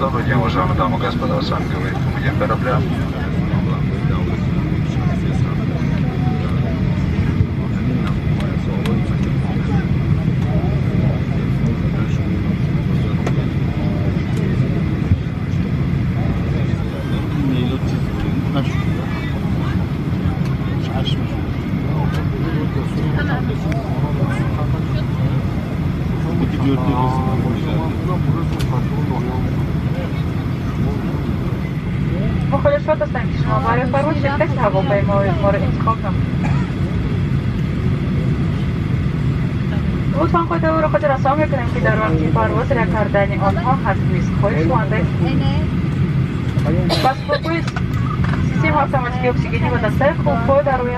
Добрый день, уважаемые дамы и господа, с вами говорит командир корабля. مخالفات هستند که شما برای پرواز شرکت هواپیمای ما را انتخاب نمودید. لطفاً خود را خود رسا میکنیم که در وقتی پرواز را کردن آنها حتمی است. خواهش مانده پس سیستم اتوماتیکی اکسیژنی و دسته خوب در روی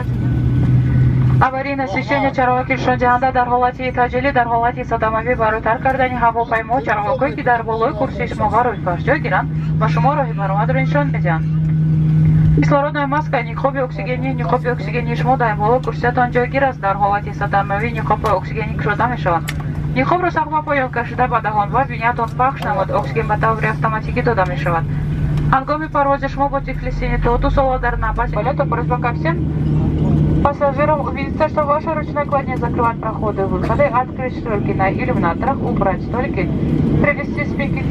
аварийное освещение чароғи нишондиҳанда дар ҳолати таҷлӣ дар ҳолати садамавӣ барои тарк кардани ҳавопаймо чароғҳое ки дар болои курсии шумо қарор ҷой гиранд ба шумо роҳи баромадро нишон медиҳанд. Кислородная маска, ниқоби оксигенӣ, ниқоби оксигении шумо дар болои курсиятон ҷойгир аст. Дар ҳолати садамавӣ ниқобҳои оксигенӣ кушода мешаванд. Ниқобро сахт ба поён кашида ба даҳон ва биниятон пахш намуд. Оксиген ба таври автоматикӣ дода мешавад. Ҳангоми парвози шумо бо тифли синни то 2 сола дар навбати полета просьба ко всем пассажирам убедиться, что ваша ручная кладь не закрывает проходы и выходы, открыть шторки на иллюминаторах, убрать столики, привести спинки